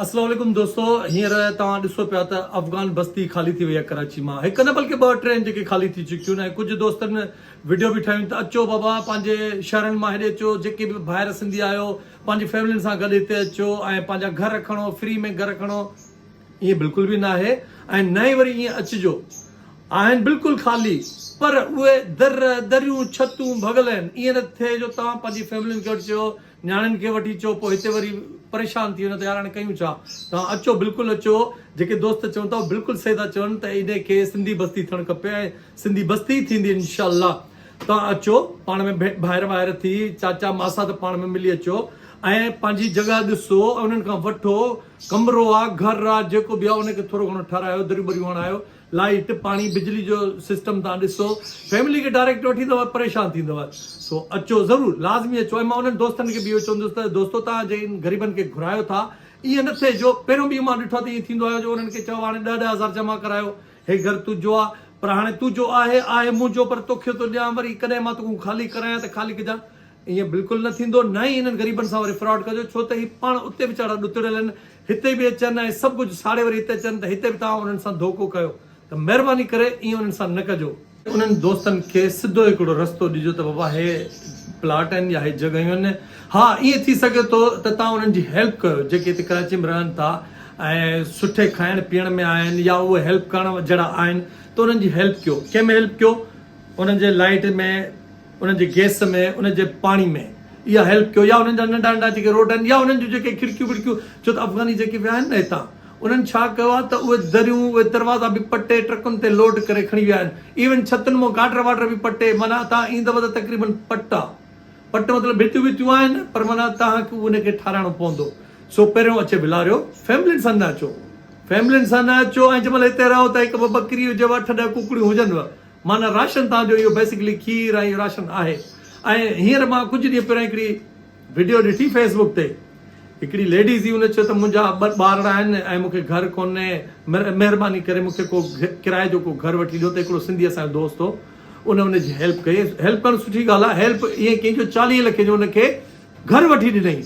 اسلام عليڪم دوستو هينئر توهان ڏسو پيا ته افغان بستي خالي ٿي وئي آهي ڪراچي مان هڪ نه بلڪه ٻه ٽرين جيڪي خالي ٿي چڪيون آهن ۽ ڪجهه دوستن وڊيو به ٺاهيون ته اچو بابا پنهنجي شهرن مان هيڏي اچو جيڪي به ڀائر سنڌي آهيو پنهنجي فيملين سان گڏ هتي اچو ۽ پنهنجا گهر کڻو فري ۾ گهر کڻو ائين بلڪل به ناهي ۽ نه ئي وري ائين اچجو آهن بلڪل خالي پر اهي در دريون ڇتون ڀڳل آهن ائين نه ٿئي جو توهان پنهنجي فيملين کي وٺي چئو نياڻين کي وٺي اچو پوء هتي وري پريشان ٿي وڃو ته يار هاڻي ڪيون ڇا؟ توهان اچو بلڪل اچو جيڪي دوست چون ٿا اهي بلڪل صحيح ٿا چون ته انهي کي سنڌي بستي ٿيڻ کپي ۽ سنڌي بستي ئي ٿيندي انشاء الله توهان اچو پاڻ ۾ ڀائر وائر ٿي چاچا ماسات پاڻ ۾ ملي اچو ۽ پنهنجي جڳهه ڏسو ۽ انهن کان وٺو ڪمرو آ گهر آ جيڪو به آ ان کي ٿورو گهڻو ٺهرايو دريون ٻريون هڻايو لائيٽ، پاڻي، بجلي جو سسٽم تان ڏسو، فيملي کي ڊائريڪٽ وٺي ايندؤ پريشان ٿيندؤ، سو اچو ضرور لازمي اچو ۽ مان انهن دوستن کي به اهو چوندس ته دوستو توهان جن غريبن کي گهرايو ٿا ائين نه ٿئي جو پهريون به مان ڏٺو آهي ته ائين ٿيندو آهي جو انهن کي چئو هاڻي ڏهه ڏهه هزار جمع ڪرايو هي گهر تنهنجو آهي پر هاڻي تنهنجو آهي آهي منهنجو پر توکي ٿو ڏيان وري ڪڏهن مان توکان خالي ڪرايان ته خالي ڪجان ائين بلڪل نه ٿيندو نه ئي انهن غريبن سان وري فراڊ ڪجو ڇو ته هي پاڻ اتي ويچارا ڏتڙيل آهن هتي به اچن ۽ سڀ ڪجهه ساڙي وري هتي اچن ته هتي به توهان انهن سان ڌوڪو ڪيو ته مهرباني ڪري ائين انهن سان نه ڪجو. انهن دوستن کي سڌو هڪڙو رستو ڏجو ته بابا هي پلاٽ آهن يا هي جڳهيون آهن ها ائين ٿي سگهي ٿو ته توهان انهن جي هيلپ ڪيو جيڪي هتي ڪراچي ۾ رهن ٿا ۽ سٺي کائڻ پيئڻ ۾ آهن يا اهي هيلپ ڪرڻ جهڙا آهن ته انهن جي هيلپ ڪيو ڪنهن ۾ هيلپ ڪيو انهن جي لائيٽ ۾ انهن جي گئس ۾ انهن جي پاڻي ۾ اها هيلپ ڪيو يا انهن جا ننڍا ننڍا جيڪي روڊ آهن يا انهن جون جيڪي کڙڪيون وڙڪيون ڇو ته افغاني جيڪي ويا آهن نه هتان انهن ڇا ڪيو آهي ته اهي دريون اهي دروازا به پٽي ٽرڪن تي لوڊ ڪري کڻي ويا آهن ايون ڇتن مون گاڊر واڊر به پٽي معنيٰ تهان ايندؤ ته تقريبن پٽ آ پٽ مطلب ڀتيون وتيون آهن پر معنيٰ تهان کي ان کي ٺاراهڻو پوندو سو پهريون اچي ولاريو فيملين سان نه اچو فيملين سان نه اچو ۽ جنهن مهل هتي رهو ته هڪ ٻه ٻڪري هجيو اٺ ڏهه ڪڪڙيون هجنو معنيٰ راشن تان جو اهو بيسڪلي کير ۽ راشن آهي ۽ هينئر مان ڪجهه ڏينهن پهريان هڪڙي وڊيو ڏٺي فيس بڪ تي هڪڙي ليڊيز هئي ان چيو ته منهنجا ٻه ٻارڙا آهن ۽ مون کي گهر ڪونهي مهرباني ڪري مون کي ڪو ڪرائي جو ڪو گهر وٺي ڏيو ته هڪڙو سنڌي اسان جو دوست هو ان ان جي هيلپ ڪئي هيلپ ڪرڻ سٺي ڳالهه آهي هيلپ ائين ڪئي جو 40 لکين جو ان کي گهر وٺي ڏنائين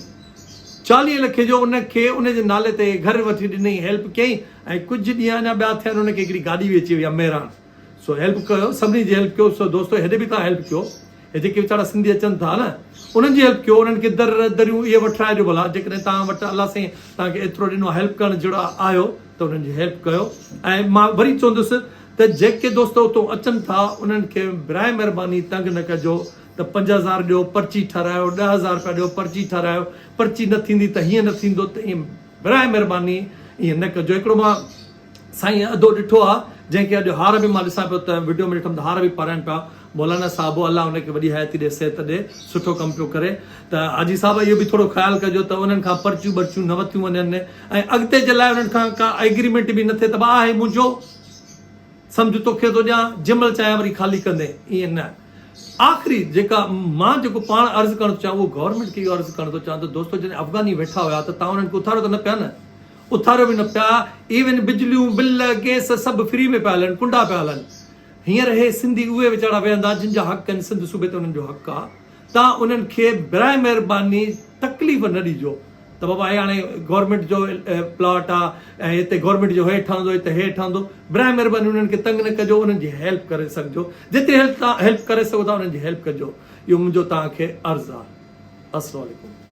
40 لکين جو ان کي ان جي نالي تي گهر وٺي ڏنائين هيلپ ڪيائين ۽ ڪجهه ڏينهن اڃا ٻيا ٿيا آهن ان کي هڪڙي گاڏي به اچي وئي آهي مهراڻ سو هيلپ ڪيو سڀني جي هيلپ ڪيو سو دوستو هيڏي به توهان هيلپ ڪيو هي جيڪي ويچارا سنڌي اچن ٿا نه انهن جي هيلپ ڪيو انهن کي در دريون اهي وٺرائجو ڀلا جيڪڏهن توهان وٽ الله سائين توهان کي ايترو ڏنو هيلپ ڪرڻ جهڙا آهيو ته انهن جي هيلپ ڪيو ۽ مان وري چوندس ته جيڪي دوست اتو اچن ٿا انهن کي براء مهرباني تنگ نه ڪجو ته 5000 ڏيو پرچي ٺهرايو 10000 رپيا ڏيو پرچي ٺهرايو پرچي نه ٿيندي ته هيئن نه ٿيندو ته ائين براء مهرباني ائين نه ڪجو هڪڙو مان سائين ادو ڏٺو آ جنهن کي اڄ هار به مان ڏسان پيو ته وڊيو ۾ ڏٺم ته هار به پارائن پيا مولانا صاحب الله ان کي وڏي حياتي ڏي صحت ڏي سٺو ڪم پيو ڪري ته حاجي صاحب اهو به ٿورو خيال ڪجو ته انهن کان پرچيون ٻرچيون نه وتيون وڃن ۽ اڳتي جي لاء انهن کان ڪا ايگريمينٽ به نه ٿئي ته ڀا آهي منهنجو سمجهه توکي ٿو ڏيان جنهن مهل چاهيان وري خالي ڪندين ائين نه آخري جيڪا مان جيڪو پاڻ عرض ڪرڻ ٿو چاهيان اهو گورنمينٽ کي اهو عرض ڪرڻ ٿو چاهيان ته دوستو جڏهن افغاني ويٺا هيا ته توهان انهن کي اٿاريو ته نه پيا نه اٿاريو به نه پيا، ايون بجليون، بل، گئس سڀ فري ۾ پيا هلن، ڪنڊا پيا هلن. هينئر هي سنڌي اهي ويچارا ويهندا جن جا حق آهن، سنڌ صوبي تي انهن جو حق آ، تان انهن کي براء مهرباني تڪليف نه ڏجو ته بابا هي هاڻي گورنمينٽ جو پلاٽ آ ۽ هتي گورنمينٽ جو هي ٺهندو هتي هي ٺهندو، براء مهرباني انهن کي تنگ نه ڪجو، انهن جي هيلپ ڪري سگهجو، جيتري هيلپ تان هيلپ ڪري سگهو ٿا انهن جي هيلپ ڪجو، اهو منهنجو توهان کي عرض آ. السلام عليڪم.